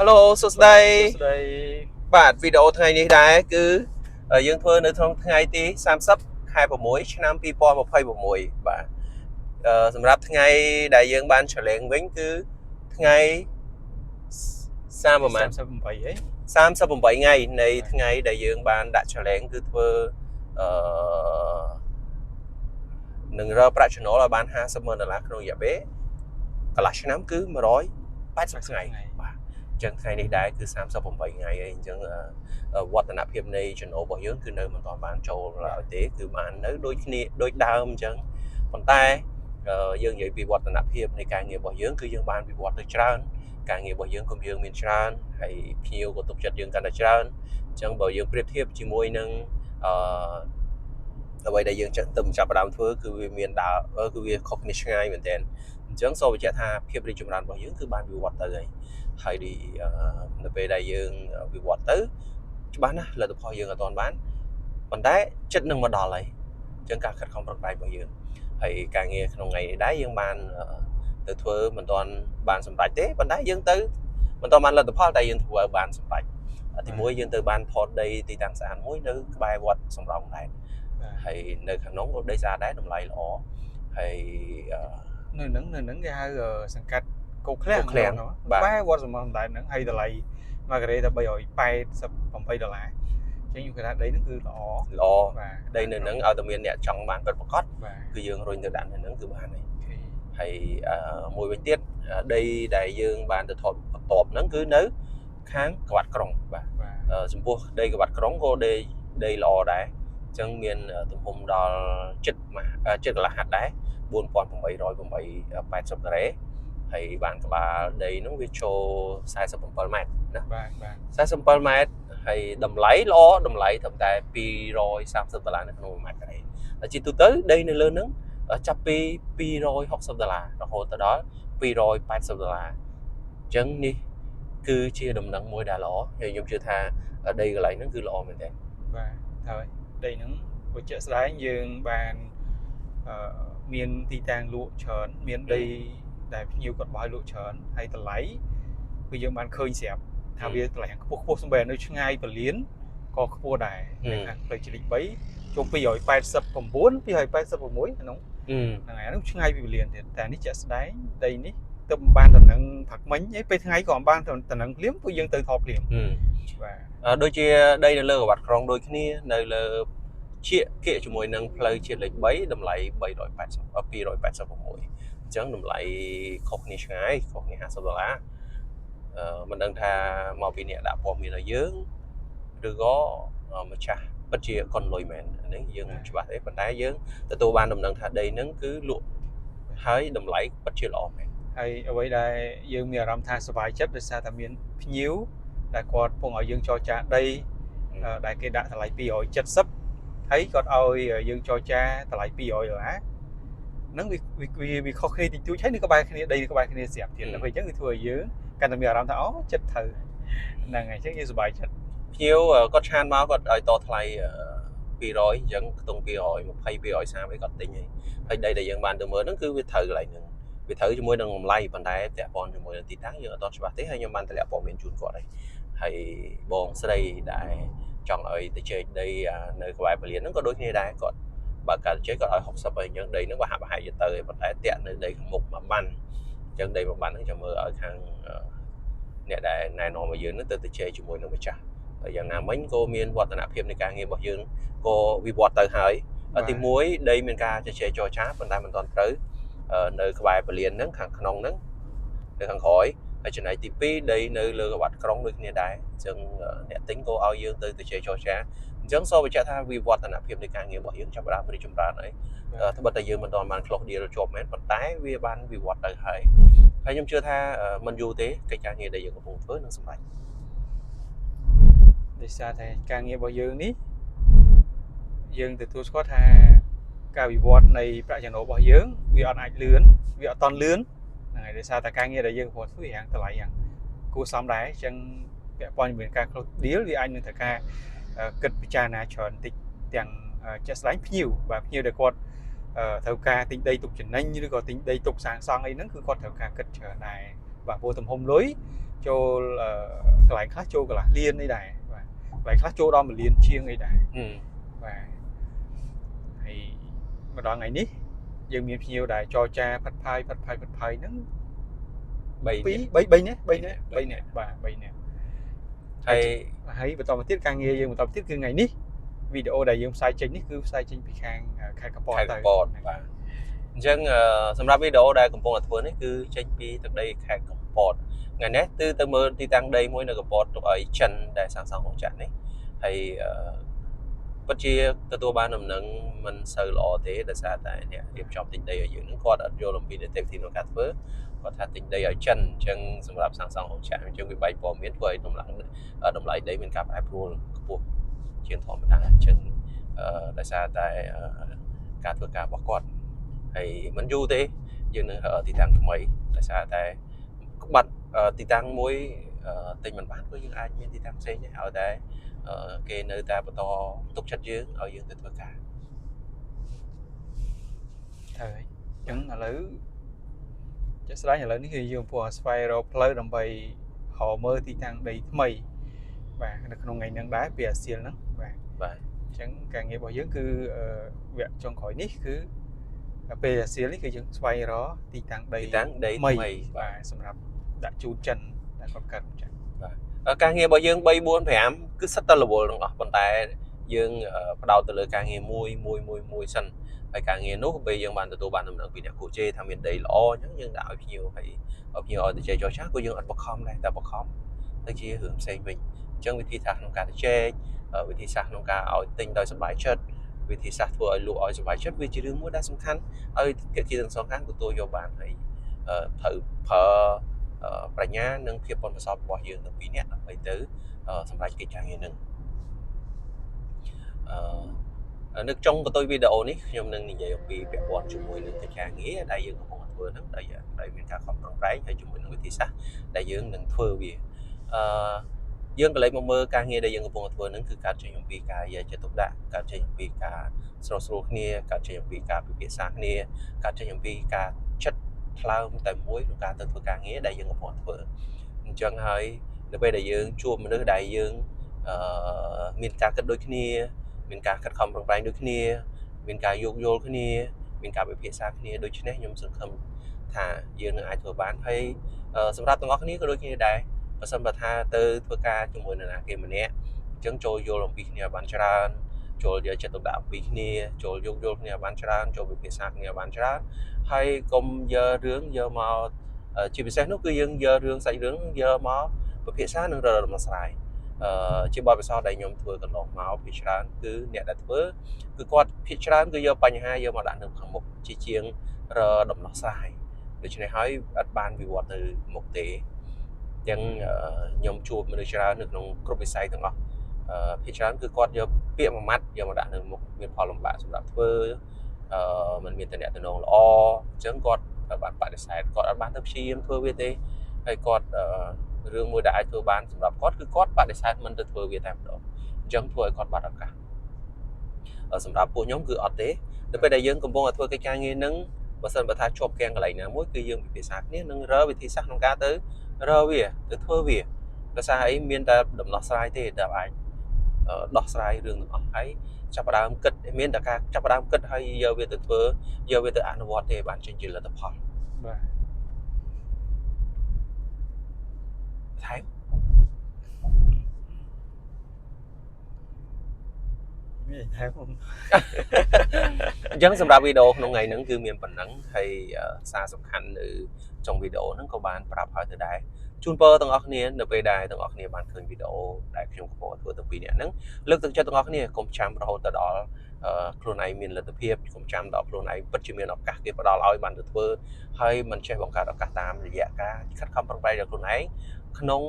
Hello សួស្តី សួស្តី បាទវីដេអូថ្ងៃនេះដែរគឺយើងធ្វើនៅក្នុងថ្ងៃទី30ខែ6ឆ្នាំ2026បាទសម្រាប់ថ្ងៃដែលយើងបាន challenge វិញគឺថ្ងៃ30ប្រហែល 38ហី 38ថ្ងៃនៃថ្ងៃដែលយើងបានដាក់ challenge គឺធ្វើអឺនឹងរកប្រាក់ចំណូលឲ្យបាន50ម៉ឺនដុល្លារក្នុងរយៈពេលកន្លះឆ្នាំគឺ180ថ្ងៃបាទអញ្ចឹងថ្ងៃនេះដែរគឺ38ថ្ងៃហើយអញ្ចឹងវឌ្ឍនភាពនៃចំណូលរបស់យើងគឺនៅមិនទាន់បានចូលឡើយទេគឺបាននៅដូចគ្នាដូចដើមអញ្ចឹងប៉ុន្តែយើងនិយាយពីវឌ្ឍនភាពនៃការងាររបស់យើងគឺយើងបានវិវត្តទៅច្រើនការងាររបស់យើងក៏យើងមានច្រើនហើយភ្ញៀវក៏ទុកចិត្តយើងកាន់តែច្រើនអញ្ចឹងបើយើងប្រៀបធៀបជាមួយនឹងអឺអ្វីដែលយើងចឹងទៅចាប់ផ្ដើមធ្វើគឺវាមានដើរគឺវាខុសគ្នាឆ្ងាយមែនទែនអញ្ចឹងសូមបញ្ជាក់ថាភាពរីកចម្រើនរបស់យើងគឺបានវិវត្តទៅហើយហើយនៅពេលដែលយើងវិវត្តទៅច្បាស់ណាស់លទ្ធផលយើងអត់ទាន់បានប៉ុន្តែចិត្តនឹងមកដល់ហើយអញ្ចឹងការខិតខំប្រឹងប្រែងរបស់យើងហើយការងារក្នុងថ្ងៃនេះដែរយើងបានទៅធ្វើមិនទាន់បានសម្រេចទេប៉ុន្តែយើងទៅមិនទាន់បានលទ្ធផលតែយើងធ្វើឲ្យបានសម្រេចទីមួយយើងទៅបានថតដីទីតាំងស្អាតមួយនៅក្បែរវត្តសំរោងដែរហើយនៅខាងនោះក៏ដីស្អាតដែរតម្លៃល្អហើយ នៅហ្នឹងគេហៅសង្កាត់គោកឃ្លាំង គោកឃ្លាំងបាទ បែរវត្តសំរោងដែរហ្នឹងហើយតម្លៃមួយការ៉េតែ388ដុល្លារអញ្ចឹងខ្ញុំគិតថាដីហ្នឹងគឺល្អ ល្អ បាទ ដីនៅហ្នឹងឲ្យតែមានអ្នកចង់បានពិតប្រាកដ បាទ គឺយើងរុញទៅដាក់នៅហ្នឹងគឺបានហើយ OK ហើយមួយវិញទៀតដីដែលយើងបានទៅថតបន្ទាប់ហ្នឹងគឺនៅខាងក្បាត់ក្រុងបាទ បាទ ចំពោះដីក្បាត់ក្រុងក៏ដីដីល្អដែរអញ្ចឹងមានទំហំដល់ចិត្តមួយចិត្តកន្លះហាត់ដែរ4880ការ៉េហើយបានក្បាលដីហ្នឹងវាចូល47ម៉ែត្រណា បាទបាទ 47ម៉ែត្រហើយតម្លៃល្អតម្លៃត្រឹមតែ230ដុល្លារនៅក្នុង1ម៉ែត្រការ៉េតែជាទូទៅដីនៅលើហ្នឹងចាប់ពី260ដុល្លាររហូតទៅដល់280ដុល្លារអញ្ចឹងនេះគឺជាដំណឹងមួយដែលល្អហើយខ្ញុំជឿថាដីកន្លែងហ្នឹងគឺល្អមែនទែន បាទហើយដីហ្នឹងបើជាក់ស្ដែងយើងបានអឺមានទីតាំងលក់ច្រើនមានដីដែលភ្ញៀវគាត់បោះឲ្យលក់ច្រើនហើយតម្លៃគឺយើងបានឃើញស្រាប់ថាវាតម្លៃខ្ពស់ខ្ពស់សំបីនៅឆ្ងាយពលានក៏ខ្ពស់ដែរនៅខាងផ្លូវជាតិលេខ3ចូល289 286ក្នុងហ្នឹងហើយនោះឆ្ងាយពីពលានទៀតតែនេះជាក់ស្ដែងដីនេះទៅមិនបានតំណែងផឹកមិញអីពេលថ្ងៃក៏មិនបានតំណែងភ្លាមពួកយើងទៅថតភ្លាមបាទ ដូចជាដីនៅលើក្បាត់ក្រុងដូចគ្នានៅលើជាគៀកជាមួយនឹងផ្លូវជាតិលេខ3តម្លៃ380 286អញ្ចឹងតម្លៃខុសគ្នាឆ្ងាយខុសគ្នា50ដុល្លារមិនដឹងថាមកពីអ្នកដាក់ព័ត៌មានឲ្យយើងឬក៏ម្ចាស់ពិតជាកុនលុយមែនអានេះយើងមិនច្បាស់ទេប៉ុន្តែយើងទទួលបានដំណឹងថាដីហ្នឹងគឺលក់ហើយតម្លៃពិតជាល្អមែន ហើយអ្វីដែលយើងមានអារម្មណ៍ថាសប្បាយចិត្តដោយសារតែមានភ្ញៀវដែលគាត់ពងឲ្យយើងចរចាដីដែលគេដាក់តម្លៃ270ហើយគាត់ឲ្យយើងចរចាតម្លៃ200ដុល្លារហ្នឹងវាវាវាខុសគ្នាតិចតួចហើយនៅក្បែរគ្នាដីនៅក្បែរគ្នាស្រាប់ទៀតដល់ពេលអញ្ចឹងវាធ្វើឲ្យយើងកាន់តែមានអារម្មណ៍ថាអូចិត្តត្រូវហ្នឹងហើយអញ្ចឹងយើងសប្បាយចិត្ត ភ្ញៀវគាត់ chat មកគាត់ឲ្យតថ្លៃ200អញ្ចឹងខ្ទង់220 230អីគាត់ទិញហើយហើយដីដែលយើងបានទៅមើលហ្នឹងគឺវាត្រូវកន្លែងហ្នឹងវាត្រូវជាមួយនឹងតម្លៃប៉ុន្តែពាក់ព័ន្ធជាមួយនឹងទីតាំងយើងអត់ទាន់ច្បាស់ទេហើយខ្ញុំបានតម្លាក់ព័ត៌មានជូនគាត់ហើយហើយបងស្រីដែលចង់ឲ្យទៅជែកដីនៅក្បែរពលានហ្នឹងក៏ដូចគ្នាដែរគាត់បើការជែកគាត់ឲ្យ60ហើយអញ្ចឹងដីហ្នឹងបើហាក់ប្រហែលជាទៅហើយប៉ុន្តែតាក់នៅដីខាងមុខមួយបានអញ្ចឹងដីមួយបានហ្នឹងចាំមើលឲ្យខាងអ្នកដែលណែនាំឲ្យយើងហ្នឹងទៅទៅជែកជាមួយនឹងម្ចាស់ហើយយ៉ាងណាមិញក៏មានវឌ្ឍនភាពនៃការងាររបស់យើងក៏វិវត្តទៅហើយទី1ដីមានការជជែកចរចាប៉ុន្តែមិនទាន់ត្រូវនៅក្បែរពលានហ្នឹងខាងក្នុងហ្នឹងនៅខាងក្រោយហើយចំណែកទី2ដីនៅលើក្បាត់ក្រុងដូចគ្នាដែរអញ្ចឹងអ្នកទិញក៏ឲ្យយើងទៅទៅជែកចរចាអញ្ចឹងសូមបញ្ជាក់ថាវិវឌ្ឍនភាពនៃការងាររបស់យើងចាប់ផ្ដើមរីកចម្រើនហើយត្បិតតែយើងមិនទាន់បាន close deal ជាប់មែនប៉ុន្តែវាបានវិវត្តទៅហើយហើយខ្ញុំជឿថាមិនយូរទេកិច្ចការងារដែលយើងកំពុងធ្វើនឹងសម្រេច ដោយសារតែការងាររបស់យើងនេះយើងទទួលស្គាល់ថាការវិវត្តនៃប្រាក់ចំណូលរបស់យើងវាអត់អាចលឿនវាអត់តន់លឿនហ្នឹងហើយដោយសារតែការងារដែលយើងកំពុងធ្វើយ៉ាងតម្លៃយ៉ាងគួរសមដែរអញ្ចឹងពាក់ព័ន្ធជាមួយការ close deal វាអាចនឹងត្រូវការគិតពិចារណាច្រើនតិចទាំងជាក់ស្ដែងភ្ញៀវបាទភ្ញៀវដែលគាត់ត្រូវការទិញដីទុកចំណេញឬក៏ទិញដីទុកសាងសង់អីហ្នឹងគឺគាត់ត្រូវការគិតច្រើនដែរបាទព្រោះទំហំលុយ ចូលកន្លែងខ្លះចូលកន្លះលានអីដែរបាទកន្លែងខ្លះចូលដល់1លានជាងអីដែរបាទហើយមកដល់ថ្ងៃនេះយើងមានភ្ញៀវដែលចរចាផាត់ផាយផាត់ផាយផាត់ផាយហ្នឹង 3 2 3 3នាក់3នាក់3នាក់បាទ3នាក់ ហើយ ហើយបន្តមកទៀតការងារយើងបន្តមកទៀតគឺថ្ងៃនេះវីដេអូដែលយើងផ្សាយចេញនេះគឺផ្សាយចេញពីខាងខេត្តកពត ខេត្ត ទៅ កពតបាទអញ្ចឹងសម្រាប់វីដេអូដែលកំពុងតែធ្វើនេះគឺចេញពីទឹកដីខេត្តកំពតថ្ងៃនេះគឺទៅមើលទីតាំងដីមួយនៅកំពតទុកឲ្យចិនដែលសាងសង់រោងចក្រនេះហើយពិតជាទទួលបានដំណឹងមិនសូវល្អទេដោយសារតែអ្នករៀបចំទិញដីឲ្យយើងហ្នឹងគាត់អត់យល់អំពីនីតិវិធីក្នុងការធ្វើគាត់ថាទិញដីឲ្យចិនអញ្ចឹងសម្រាប់សាងសង់រោងចក្រអញ្ចឹងវាបែកព័ត៌មានធ្វើឲ្យតម្លៃដីមានការប្រែប្រួលខ្ពស់ជាងធម្មតាអញ្ចឹងដោយសារតែការធ្វើការរបស់គាត់ហើយមិនយូរទេយើងនឹងទីតាំងថ្មីដោយសារតែក្បាត់ទីតាំងមួយទិញមិនបានក៏យើងអាចមានទីតាំងផ្សេងដែរឲ្យតែគេនៅតែបន្តទុកចិត្តយើងឲ្យយើងទៅធ្វើការ ត្រូវហើយអញ្ចឹងឥឡូវជាក់ស្ដែងឥឡូវនេះគឺយើងកំពុងស្វែងរកផ្លូវដើម្បីរកមើលទីតាំងដីថ្មីបាទនៅក្នុងថ្ងៃហ្នឹងដែរពីអាស៊ានហ្នឹងបាទ បាទ អញ្ចឹងការងាររបស់យើងគឺវគ្គចុងក្រោយនេះគឺពេលអាស៊ាននេះគឺយើងស្វែងរកទីតាំងដី ទីតាំងដីថ្មី បាទសម្រាប់ដាក់ជូនចិនដែលគាត់កើតរោងចក្រ បាទការងាររបស់យើង3 4 5គឺសិតតែរវល់ទាំងអស់ប៉ុន្តែយើងផ្ដោតទៅលើការងារមួយមួយមួយមួយសិនហើយការងារនោះពេលយើងបានទទួលបានដំណឹងពីអ្នកគូជេថាមានដីល្អអញ្ចឹងយើងដាក់ឲ្យភ្ញៀវហើយឲ្យភ្ញៀវឲ្យទៅជែកចរចាក៏យើងអត់បខំដែរតែបខំទៅជារឿងផ្សេងវិញអញ្ចឹងវិធីសាស្ត្រក្នុងការទៅជែកវិធីសាស្ត្រក្នុងការឲ្យទិញដោយសប្បាយចិត្តវិធីសាស្ត្រធ្វើឲ្យលក់ឲ្យសប្បាយចិត្តវាជារឿងមួយដែលសំខាន់ឲ្យភាគីទាំងសងខាងទទួលយកបានហើយត្រូវប្រើប្រាជ្ញានិងភាពប៉ិនប្រសប់របស់យើងទាំងពីរនាក់ដើម្បីទៅសម្រេចកិច្ចការងារនឹងនៅចុងបន្ទុយវីដេអូនេះខ្ញុំនឹងនិយាយអំពីពាក់ព័ន្ធជាមួយនឹងកិច្ចការងារដែលយើងកំពុងធ្វើហ្នឹងដែលមានការខំប្រឹងប្រែងហើយជាមួយនឹងវិធីសាស្ត្រដែលយើងនឹងធ្វើវាអឺយើងក៏លេចមកមើលការងារដែលយើងកំពុងធ្វើហ្នឹងគឺការចេញអំពីការយកចិត្តទុកដាក់ការចេញអំពីការស្រុះស្រួលគ្នាការចេញអំពីការពិភាក្សាគ្នាការចេញអំពីការចិត្តថ្លើមតែមួយក្នុងការទៅធ្វើការងារដែលយើងកំពុងធ្វើអញ្ចឹងហើយនៅពេលដែលយើងជួបមនុស្សដែលយើងមានការគិតដូចគ្នាមានការខិតខំប្រឹងប្រែងដូចគ្នាមានការយោគយល់គ្នាមានការពិភាក្សាគ្នាដូច្នេះខ្ញុំសង្ឃឹមថាយើងនឹងអាចធ្វើបានហើយសម្រាប់ទាំងអស់គ្នាក៏ដូចគ្នាដែរបើសិនបើថាទៅធ្វើការជាមួយនរណាគេម្នាក់អញ្ចឹងចូលយល់អំពីគ្នាបានច្រើនចូលយកចិត្តទុកដាក់អំពីគ្នាចូលយោគយល់គ្នាបានច្រើនចូលពិភាក្សាគ្នាបានច្រើនហើយកុំយករឿងយកមកជាពិសេសនោះគឺយើងយករឿងសាច់រឿងយកមកពិភាក្សានិងរកដំណោះស្រាយជាបទពិសោធន៍ដែលខ្ញុំធ្វើកន្លងមកភាគច្រើនគឺអ្នកដែលធ្វើគឺគាត់ភាគច្រើនគឺយកបញ្ហាយកមកដាក់នៅខាងមុខជាជាងរកដំណោះស្រាយដូច្នេះហើយអត់បានវិវត្តទៅមុខទេអញ្ចឹងខ្ញុំជួបមនុស្សច្រើននៅក្នុងគ្រប់វិស័យទាំងអស់ភាគច្រើនគឺគាត់យកពាក្យមួយម៉ាត់យកមកដាក់នៅមុខមានផលលំបាកសម្រាប់ធ្វើมันមានតំណែងល្អអញ្ចឹងគាត់បានបដិសេធគាត់អត់បានទៅព្យាយាមធ្វើវាទេហើយគាត់រឿងមួយដែលអាចធ្វើបានសម្រាប់គាត់គឺគាត់បដិសេធមិនទៅធ្វើវាតែម្ដងអញ្ចឹងធ្វើឲ្យគាត់បាត់ឱកាសសម្រាប់ពួកខ្ញុំគឺអត់ទេនៅពេលដែលយើងកំពុងតែធ្វើកិច្ចការងារនឹងបើសិនបើថាជាប់គាំងកន្លែងណាមួយគឺយើងពិភាក្សាគ្នានិងរើវិធីសាស្ត្រក្នុងការទៅរើវាទៅធ្វើវាដោយសារអីមានតែដំណោះស្រាយទេដែលអាចដោះស្រាយរឿងទាំងអស់ហើយចាប់ផ្ដើមគិតមានតែការចាប់ផ្ដើមគិតហើយយកវាទៅធ្វើយកវាទៅអនុវត្តទេបានចេញជាលទ្ធផល បាទ ថែម មានថែម អញ្ចឹងសម្រាប់វីដេអូក្នុងថ្ងៃហ្នឹងគឺមានប៉ុណ្ណឹងហើយសារសំខាន់នៅចុងវីដេអូហ្នឹងក៏បានប្រាប់ហើយទៅដែរជូនពរទាំងអស់គ្នានៅពេលដែលទាំងអស់គ្នាបានឃើញវីដេអូដែលខ្ញុំកំពុងធ្វើទាំងពីរនាក់ហ្នឹងលើកទឹកចិត្តទាំងអស់គ្នាកុំចាំរហូតទៅដល់ខ្លួនឯងមានលទ្ធភាពកុំចាំដល់ខ្លួនឯងពិតជាមានឱកាសគេផ្ដល់ឲ្យបានទៅធ្វើហើយមិនចេះបង្កើតឱកាសតាមរយៈការខិតខំប្រឹងប្រែងដល់ខ្លួនឯងក្នុង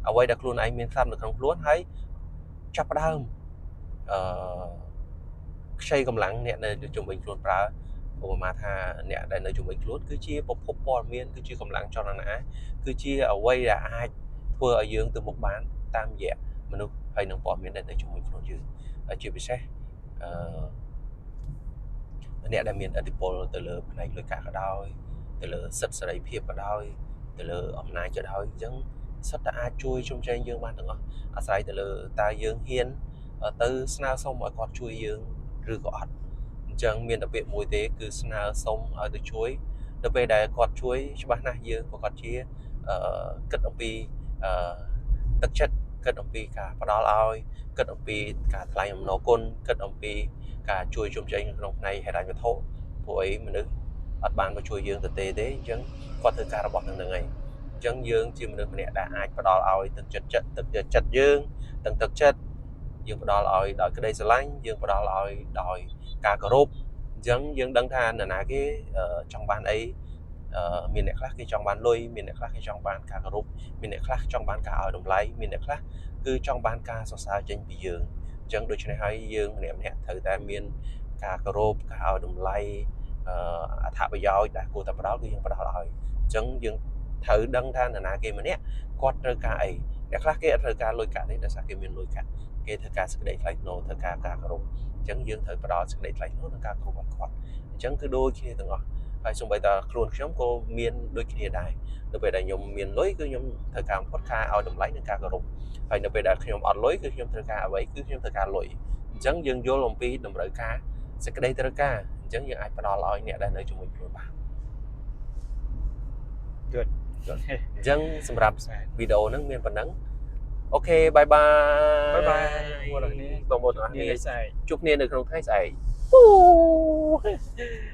អ្វីដែលខ្លួនឯងមានស្រាប់នៅក្នុងខ្លួនហើយចាប់ផ្ដើមខ្ចីកម្លាំងអ្នកនៅជុំវិញខ្លួនប្រើឧបមាថាអ្នកដែលនៅជុំវិញខ្លួនគឺជាប្រភពព័ត៌មានគឺជាកម្លាំងចលនាគឺជាអ្វីដែលអាចធ្វើឲ្យយើងទៅមុខបានតាមរយៈមនុស្សហើយនឹងព័ត៌មានដែលនៅជុំវិញខ្លួនយើងហើយជាពិសេសអ្នកដែលមានឥទ្ធិពលទៅលើផ្នែកលុយកាក់ក៏ដោយទៅលើសិទ្ធិសេរីភាពក៏ដោយទៅលើអំណាចក៏ដោយអញ្ចឹង សុទ្ធតែអាចជួយជ្រោមជ្រែងយើងបានទាំងអស់អាស្រ័យទៅលើតើយើងហ៊ានទៅស្នើសុំឲ្យគាត់ជួយយើងឬក៏អត់អញ្ចឹងមានតែពាក្យមួយទេគឺស្នើសុំឲ្យទៅជួយនៅពេលដែលគាត់ជួយច្បាស់ណាស់យើងប្រកាសជាគិតអំពីទឹកចិត្តគិតអំពីការផ្ដល់ឲ្យគិតអំពីការថ្លែងអំណរគុណគិតអំពីការជួយជ្រោមជ្រែងក្នុងផ្នែកហិរញ្ញវត្ថុព្រោះអីមនុស្សអត់បានមកជួយយើងទៅទេទេអញ្ចឹងគាត់ធ្វើការរបស់នឹងហ្នឹងឯងអញ្ចឹងយើងជាមនុស្សម្នាក់ដែលអាចផ្ដល់ឲ្យទឹកចិត្តចិត្តទឹកចិត្តយើងទាំងទឹកចិត្តយើងផ្ដល់ឲ្យដោយក្តីស្រឡាញ់យើងផ្ដល់ឲ្យដោយការគោរពអញ្ចឹងយើងដឹងថានរណាគេចង់បានអីមានអ្នកខ្លះគេចង់បានលុយមានអ្នកខ្លះគេចង់បានការគោរពមានអ្នកខ្លះចង់បានការឲ្យតម្លៃមានអ្នកខ្លះគឺចង់បានការសរសើរចេញពីយើងអញ្ចឹងដូច្នេះហើយយើងម្នាក់ម្នាក់ត្រូវតែមានការគោរពការឲ្យតម្លៃអត្ថប្រយោជន៍ដែលគួរតែផ្ដល់គឺយើងផ្ដល់ឲ្យអញ្ចឹងយើងត្រូវដឹងថានរណាគេម្នាក់គាត់ត្រូវការអីអ្នកខ្លះគេអត់ត្រូវការលុយកាក់ទេដោយសារគេមានលុយកាក់គេត្រូវការសេចក្តីថ្លៃថ្នូរត្រូវការការគោរពអញ្ចឹងយើងត្រូវផ្ដល់សេចក្តីថ្លៃថ្នូរនិងការគោរពឲ្យគាត់អញ្ចឹងគឺដូចគ្នាទាំងអស់ហើយសូម្បីតែខ្លួនខ្ញុំក៏មានដូចគ្នាដែរនៅពេលដែលខ្ញុំមានលុយគឺខ្ញុំត្រូវការបំផុតការឲ្យតម្លៃនិងការគោរពហើយនៅពេលដែលខ្ញុំអត់លុយគឺខ្ញុំត្រូវការអ្វីគឺខ្ញុំត្រូវការលុយអញ្ចឹងយើងយល់អំពីតម្រូវការសេចក្តីត្រូវការអញ្ចឹងយើងអាចផ្ដល់ឲ្យអ្នកដែលនៅជាមួយខ្លួនបាន Good. អញ្ចឹងសម្រាប់វីដេអូហ្នឹងមានប៉ុណ្ណឹង okay, bye bye. Bye bye បងប្អូនទាំងអស់គ្នា បងប្អូនទាំងអស់ នេះ គ្នា ថ្ងៃស្អែក ជួបគ្នានៅក្នុងថ្ងៃស្អែក។